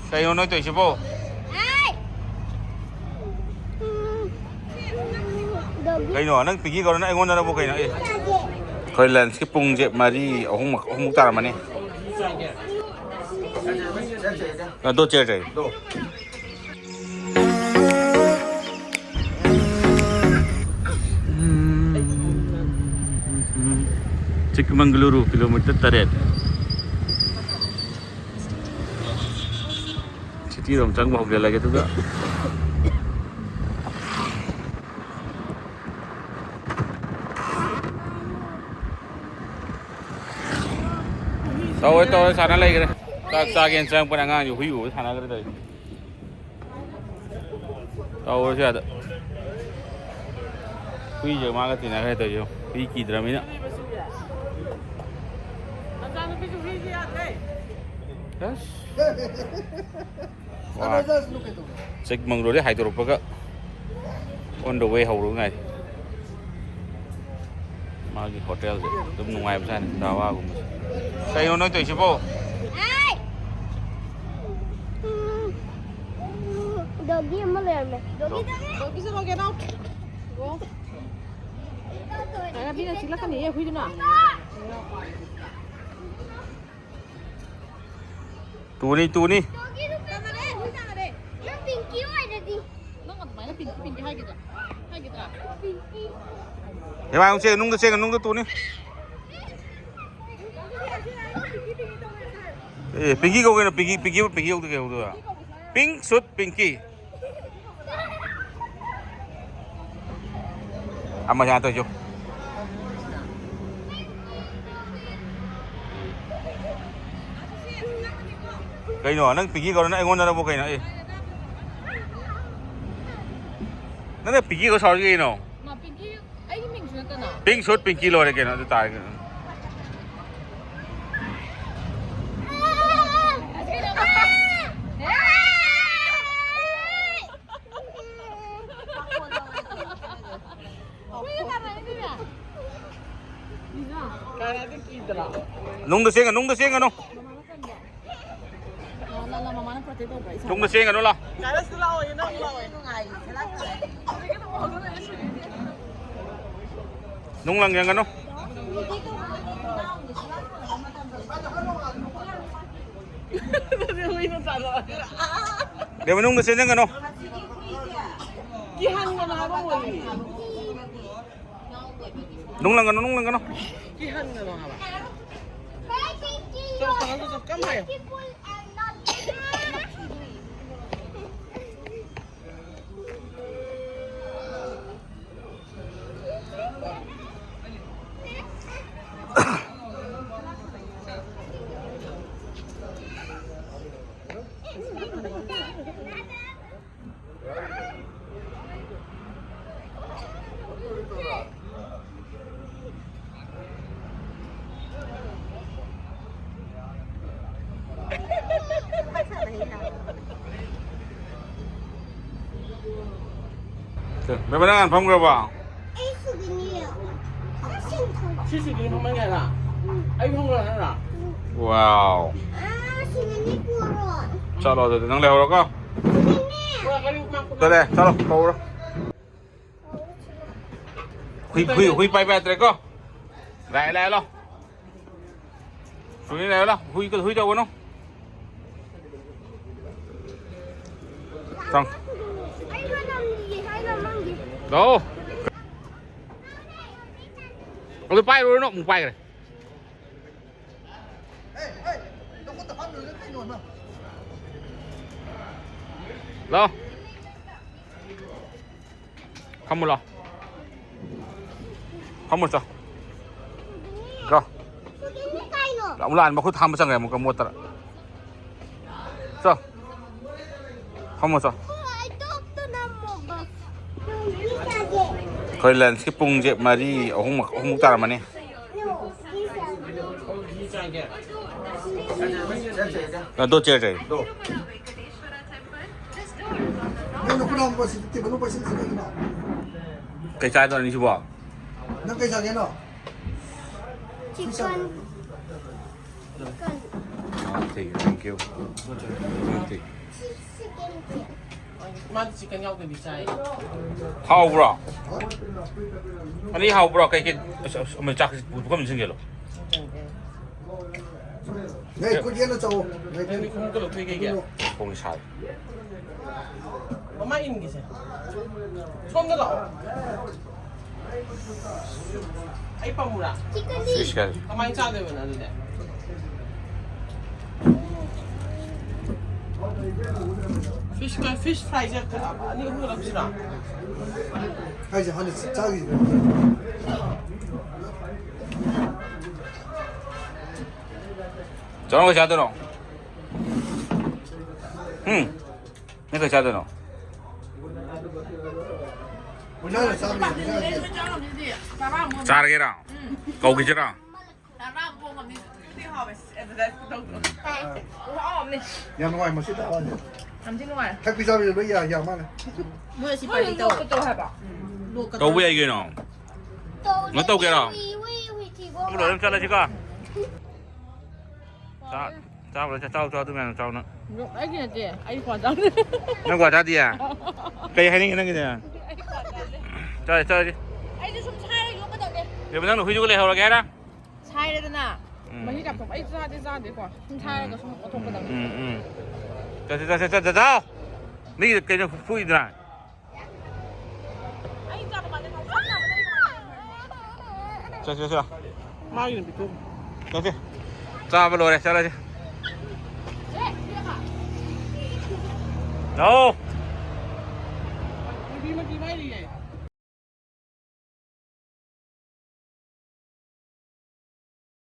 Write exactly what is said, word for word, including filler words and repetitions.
ꯀꯩꯅꯣ ꯅꯣꯏ ꯇꯧꯔꯤꯁꯤꯕꯣ? ꯗꯣꯒꯤ꯫ ꯀꯩꯅꯣ ꯅꯪ ꯄꯤꯒꯤ ꯀꯧꯔ ꯅꯪ ꯑꯩꯉꯣꯟꯗꯅꯕꯨ ꯀꯩꯅꯣ? ꯑꯦ, ꯑꯩꯈꯣꯏ ꯂꯟꯁꯀꯤ ꯄꯨꯡꯁꯦ ꯃꯔꯤ, ꯑꯍꯨꯝ, ꯑꯍꯨꯝꯃꯨꯛ ꯇꯥꯔꯝꯃꯅꯤ꯫ ꯑꯗꯣ ꯆꯦ ꯆꯦ꯫ ꯆꯤꯛꯃꯪꯒꯂꯨꯔꯨ ꯀꯤꯂꯣꯃꯤꯇꯔ ꯇꯔꯦꯠ꯫ ꯁꯤꯇꯤꯔꯣꯝ ꯆꯪꯕ ꯍꯧꯖꯤꯜꯂꯒꯦ ꯑꯗꯨꯒ꯫ ꯇꯧꯔꯦ ꯇꯧꯔꯦ ꯁꯥꯟꯅ ꯂꯩꯈ꯭ꯔꯦ꯫ ꯆꯥꯛ ꯆꯥꯒꯦꯅ ꯆꯪꯉꯛꯄꯅꯦ ꯑꯉꯥꯡꯁꯦ ꯍꯨꯏ ꯎꯕ ꯁꯥꯟꯅꯈ꯭ꯔꯦ ꯇꯧꯔꯤꯁꯦ꯫ ꯇꯧꯔꯁꯦ ꯑꯗ꯫ ꯍꯨꯏꯁꯦ ꯃꯥꯒ ꯇꯤꯟꯅꯈ꯭ꯔꯦ ꯇꯧꯔꯤꯁꯦ꯫ ꯍꯨꯏ ꯀꯤꯗ꯭ꯔꯃꯤꯅ꯫ ꯃꯆꯥꯅꯨꯄꯤꯁꯨ ꯍꯨꯏꯁꯦ ꯌꯥꯗ꯭ꯔꯦ꯫ ꯑꯁ꯫ ꯋꯥ꯫ ꯆꯤꯛꯃꯪꯂꯣꯗꯤ ꯍꯥꯏꯗꯣꯔꯛꯄꯒ on the way ꯍꯧꯔꯨ ꯉꯥꯏ꯫ ꯃꯥꯒꯤ ꯍꯣꯇꯦꯜꯁꯦ ꯑꯗꯨꯝ ꯅꯨꯡꯉꯥꯏꯕꯖꯥꯠꯅꯤ ꯗꯥꯋꯥꯒꯨꯝꯕꯁꯦ꯫ ꯀꯩꯅꯣ ꯅꯣꯏ ꯇꯧꯔꯤꯁꯤꯕꯣ? ꯗꯣꯒꯤ ꯑꯃ ꯂꯩꯔꯝꯃꯦ꯫ ꯗꯣꯒꯤ ꯆꯠꯂꯣ, get out꯫ ꯉꯥꯏꯔꯝꯃꯤꯅ ꯆꯤꯛꯂꯛꯀꯅꯤꯌꯦ ꯍꯨꯏꯗꯨꯅ꯫ ꯇꯨꯅꯤ, ꯇꯨꯅꯤ꯫ ꯅꯪ ꯄꯤꯡꯀꯤ ꯑꯣꯏꯔꯗꯤ꯫ ꯅꯪ ꯑꯗꯨꯃꯥꯏꯅ ꯄꯤꯡꯀꯤ ꯄꯤꯡꯀꯤ ꯍꯥꯏꯒꯤꯗ꯭ꯔꯥ? ꯍꯥꯏꯒꯤꯗ꯭ꯔꯥ? ꯄꯤꯡꯀꯤ꯫ ꯍꯦꯃꯥ, ꯑꯃꯨꯛ ꯆꯦꯟ, ꯅꯨꯡꯗ ꯆꯦꯟꯒꯅꯨ, ꯅꯨꯡꯗ ꯇꯨꯅꯤ꯫ ꯑꯦ, ꯄꯤꯡꯀꯤ ꯀꯧ ꯀꯩꯅꯣ, ꯄꯤꯡꯀꯤ, ꯄꯤꯡꯀꯤ, ꯄꯤꯡꯀꯤ ꯀꯧꯗ ꯀꯩꯗꯧꯗꯣꯏꯕ? Pink suit ꯄꯤꯡꯀꯤ꯫ ꯑꯃ ꯁꯥꯏꯅ ꯇꯧꯁꯨ꯫ ꯀꯩꯅꯣ ꯅꯪ ꯄꯤꯡꯀꯤ ꯀꯧꯔ ꯅꯪ ꯑꯩꯉꯣꯟꯗꯅꯕꯨ ꯀꯩꯅꯣ? ꯑꯦ꯫ ꯅꯪꯅ ꯄꯤꯡꯀꯤ ꯀꯧ ꯁꯥꯎꯔꯤ ꯀꯩꯅꯣ? ꯃꯥ ꯄꯤꯡꯀꯤ ꯑꯩꯒꯤ ꯃꯤꯡꯁꯨ ꯅꯠꯇꯅ꯫ Pink suit ꯄꯤꯡꯀꯤ ꯂꯣꯏꯔꯦ ꯀꯩꯅꯣ ꯑꯗꯨ ꯇꯥꯔꯒ꯫ ꯅꯨꯡꯗ ꯆꯦꯟꯒꯅꯨ, ꯅꯨꯡꯗ ꯆꯦꯟꯒꯅꯨ꯫ ꯃꯃꯥꯅ ꯀꯟꯕ꯫ ꯃꯃꯥꯅ ꯂꯥ, ꯃꯃꯥꯅ ꯇꯨꯡꯗ ꯆꯦꯟꯒꯅꯨ ꯂꯥꯎ꯫ ꯅꯨꯡ ꯂꯪ ꯌꯦꯡꯒꯅꯨ꯫ ꯕꯦꯝ, ꯃꯅꯨꯡꯗ ꯆꯦꯟꯖꯟꯒꯅꯨ꯫ ꯀꯤꯍꯟꯒꯅꯨ ꯍꯥꯏꯕ ꯃꯣꯏ꯫ ꯅꯨꯡ ꯂꯪꯒꯅꯨ, ꯅꯨꯡ ꯂꯪꯒꯅꯨ꯫ ꯀꯤꯍꯟꯒꯅꯨ ꯍꯥꯏꯕ꯫ ꯆꯠꯂꯣ, ꯆꯠꯂꯣ, ꯆꯠꯂꯣ, ꯀꯝ ꯍꯥꯏꯌꯣ꯫ ꯕꯦꯝꯃ, ꯅꯪ ꯍꯥꯟꯅ ꯐꯝꯈ꯭ꯔꯕꯣ? ꯑꯩ ꯁꯤꯒꯅꯤ꯫ ꯁꯤ ꯁꯤꯒꯅꯤ ꯐꯝꯍꯟꯒꯦ ꯍꯥꯏꯔꯣ? ꯑꯩ ꯐꯝꯈ꯭ꯔꯣ ꯍꯥꯏꯔꯣ? ꯋꯥꯎ꯫ ꯑꯥ, ꯁꯤꯒꯅꯤ ꯄꯨꯔꯣ꯫ ꯆꯠꯂꯣ ꯑꯗꯨꯗꯤ, ꯅꯪ ꯂꯩꯍꯧꯔꯣꯀꯣ꯫ ꯁꯤꯒꯅꯤ꯫ ꯆꯠꯂꯦ, ꯆꯠꯂꯣ, ꯀꯧꯔꯣ꯫ ꯍꯨꯏ, ꯍꯨꯏ, ꯍꯨꯏ ꯄꯥꯏꯕ ꯌꯥꯗ꯭ꯔꯦꯀꯣ꯫ ꯂꯥꯛꯑꯦ, ꯂꯥꯛꯑꯦ, ꯂꯥꯛꯑꯣ꯫ ꯁꯨꯅꯤ, ꯂꯥꯛꯑꯦ, ꯂꯥꯛꯑꯣ꯫ ꯍꯨꯏ, ꯍꯨꯏ ꯇꯧꯒꯅꯨ꯫ ꯆꯪ꯫ ꯂꯥꯛꯑꯣ꯫ ꯑꯗꯨ ꯄꯥꯏꯔꯨꯔꯅꯨ, ꯑꯃꯨꯛ ꯄꯥꯏꯈ꯭ꯔꯦ꯫ ꯂꯥꯛꯑꯣ꯫ ꯐꯝꯃꯨ ꯂꯥꯎ꯫ ꯐꯝꯃꯨ ꯆꯣ꯫ ꯆꯣ꯫ ꯑꯃꯨꯛ ꯂꯥꯛꯑꯅꯤ, ꯃꯈꯨꯠ ꯍꯥꯝꯕ ꯆꯪꯈ꯭ꯔꯦ ꯑꯃꯨꯛꯀ ꯃꯣꯠꯇꯅ꯫ ꯆꯣ꯫ ꯐꯝꯃꯨ ꯆꯣ꯫ ꯑꯩꯈꯣꯏ ꯂꯟꯁꯀꯤ ꯄꯨꯡꯁꯦ ꯃꯔꯤ, ꯑꯍꯨꯝ, ꯑꯍꯨꯝꯃꯨꯛ ꯇꯥꯔꯝꯃꯅꯤ꯫ ꯑ, ꯗꯣ ꯆꯦꯔ ꯆꯥꯏ꯫ ꯅꯪ ꯅꯈꯨꯠ ꯍꯥꯝꯕ ꯁꯤ ꯇꯦꯕꯜ ꯅꯨꯡ ꯄꯩꯁꯤꯜꯂꯤꯁꯤ ꯀꯩꯒꯤꯅꯣ? ꯀꯩ ꯆꯥꯗꯣꯏꯅꯣ ꯑꯅꯤꯁꯤꯕꯣ? ꯅꯪ ꯀꯩ ꯆꯥꯒꯦꯅꯣ? Chicken. Chicken. Thank you. Thank you. ꯃꯥꯗꯤ chicken ꯌꯥꯎꯗꯕꯤ ꯆꯥꯏ꯫ ꯍꯥꯎꯕ꯭ꯔꯣ? ꯑꯅꯤ ꯍꯥꯎꯕ꯭ꯔꯣ? ꯀꯩ ꯀꯩ? ꯑꯁ, ꯑꯁ, ꯑꯃ ꯆꯥꯛ ꯄꯨꯈꯝ ꯁꯤꯟꯒꯦꯂꯣ꯫ ꯅꯦ, ꯈꯨꯠ ꯌꯦꯠꯅ ꯆꯥꯎ꯫ ꯅꯪꯗꯤ ꯈꯣꯡꯎꯞꯀ ꯂꯧꯊꯣꯛꯏ ꯀꯩꯒꯤ? ꯈꯣꯡ ꯁꯥꯏ꯫ ꯃꯃꯥ ꯏꯟꯒꯤꯁꯦ꯫ ꯁꯣꯝꯗ ꯂꯥꯛꯑꯣ꯫ ꯑꯩ ꯄꯥꯝꯃꯨꯔꯥ? Fish curry꯫ ꯀꯃꯥꯏꯅ ꯆꯥꯗꯣꯏꯕ ꯅꯪ ꯑꯗꯨꯗꯤ? Fish curry, fish fryꯁꯦ ꯑꯅꯤ ꯑꯍꯨꯝ ꯂꯧꯁꯤꯔꯣ? ꯍꯥꯏꯁꯦ ꯍꯥꯟꯅ ꯆꯥꯈꯤꯁꯤꯅꯦ꯫ ꯆꯥꯔꯣ, ꯀꯩ ꯆꯥꯗꯣꯏꯅꯣ? ꯎꯝ? ꯅꯪ ꯀꯩ ꯆꯥꯗꯣꯏꯅꯣ? ꯆꯥꯔꯒꯦꯔꯥ? ꯀꯧꯈꯤꯁꯤꯔꯥ? ꯌꯥꯝ ꯅꯨꯡꯉꯥꯏ ꯃꯁꯤ ꯇꯥꯕꯁꯦ꯫ ꯌꯥꯝ ꯊꯤ ꯅꯨꯡꯉꯥꯏ꯫ ꯊꯛꯄꯤ ꯆꯥꯕꯤꯁꯦ ꯂꯣꯏ ꯌꯥ-, ꯌꯥ ꯃꯥꯜꯂꯦ꯫ ꯃꯣꯏ ꯑꯁꯤ ꯃꯣꯏ ꯄꯥꯔꯇꯤ ꯇꯧ꯫ ꯂꯣꯛꯄ ꯇꯧ ꯍꯥꯏꯕ꯫ ꯂꯣꯛꯀ ꯇꯧꯕ ꯇꯧ꯫ ꯌꯥꯏ ꯀꯩꯅꯣ꯫ ꯇꯧꯗꯦ꯫ ꯀꯩꯅꯣ ꯇꯧꯒꯦꯔꯣ? ꯍꯨꯏ, ꯍꯨꯏ, ꯍꯨꯏ ꯊꯤꯕ ꯑꯗꯨ ꯂꯣꯏꯔ ꯑꯗꯨꯝ ꯆꯠꯂꯁꯤꯀꯣ꯫ ꯆꯥ-, ꯆꯥꯕ ꯂꯣꯏꯔ ꯆꯥ-, ꯆꯥꯎ, ꯆꯥꯎ, ꯑꯗꯨ ꯃꯌꯥꯝꯗꯣ ꯆꯥꯎ ꯅꯪ꯫ ꯑꯩꯒꯤ ꯅꯠꯇꯦ, ꯑꯩ ꯀ꯭ꯋꯥ ꯆꯥꯕꯅꯦ꯫ ꯅꯪ ꯀ꯭ꯋꯥ ꯆꯥꯗꯤꯌꯦ? ꯀꯩ ꯍꯥꯏꯅꯤꯡꯉꯤ ꯅꯪꯒꯤꯗꯤ? ꯑꯩ ꯀ꯭ꯋꯥ ꯆꯥꯗꯦ꯫ ꯆꯥꯔꯦ, ꯆꯥꯔꯁꯤ꯫ ꯑꯩꯁꯨ ꯁꯨꯝ ꯁꯥꯏꯔ ꯌꯣꯛꯀꯗꯕꯅꯦ꯫ ꯏꯕꯦꯝꯃ, ꯅꯪꯅ ꯍꯨꯏꯗꯨꯒ ꯂꯩꯍꯧꯔꯒꯦ ꯍꯥꯏꯔ? ꯁꯥꯏꯔꯦꯗꯅ꯫ ꯎꯝ꯫ ꯃꯍꯤ ꯆꯥꯝꯊꯣꯛ-, ꯑꯩ ꯆꯥꯗꯤ ꯆꯥꯗꯦꯀꯣ꯫ ꯁꯨꯝ ꯁꯥꯏꯔꯒ ꯁꯨꯝ ꯑꯣꯠꯊꯣꯛꯀꯗꯕꯅꯦ꯫ ꯎꯝ, ꯎꯝ꯫ ꯆꯠꯁꯤ, ꯆꯠꯁꯤ, ꯆꯠꯁꯤ, ꯆꯠꯁꯤ꯫ ꯃꯤ ꯀꯩꯅꯣ ꯐꯨꯏꯗ꯭ꯔꯥ? ꯆꯠꯁꯦ, ꯆꯠꯁꯦ꯫ ꯃꯥꯒꯤꯅ ꯄꯤꯊꯣꯛ꯫ ꯆꯠꯁꯦ꯫ ꯆꯥꯕ ꯂꯣꯏꯔꯦ, ꯆꯠꯂꯁꯦ꯫ ꯂꯥꯛꯑꯣ꯫ ꯅꯨꯄꯤ ꯃꯆꯤ ꯄꯥꯏꯔꯤꯌꯦ꯫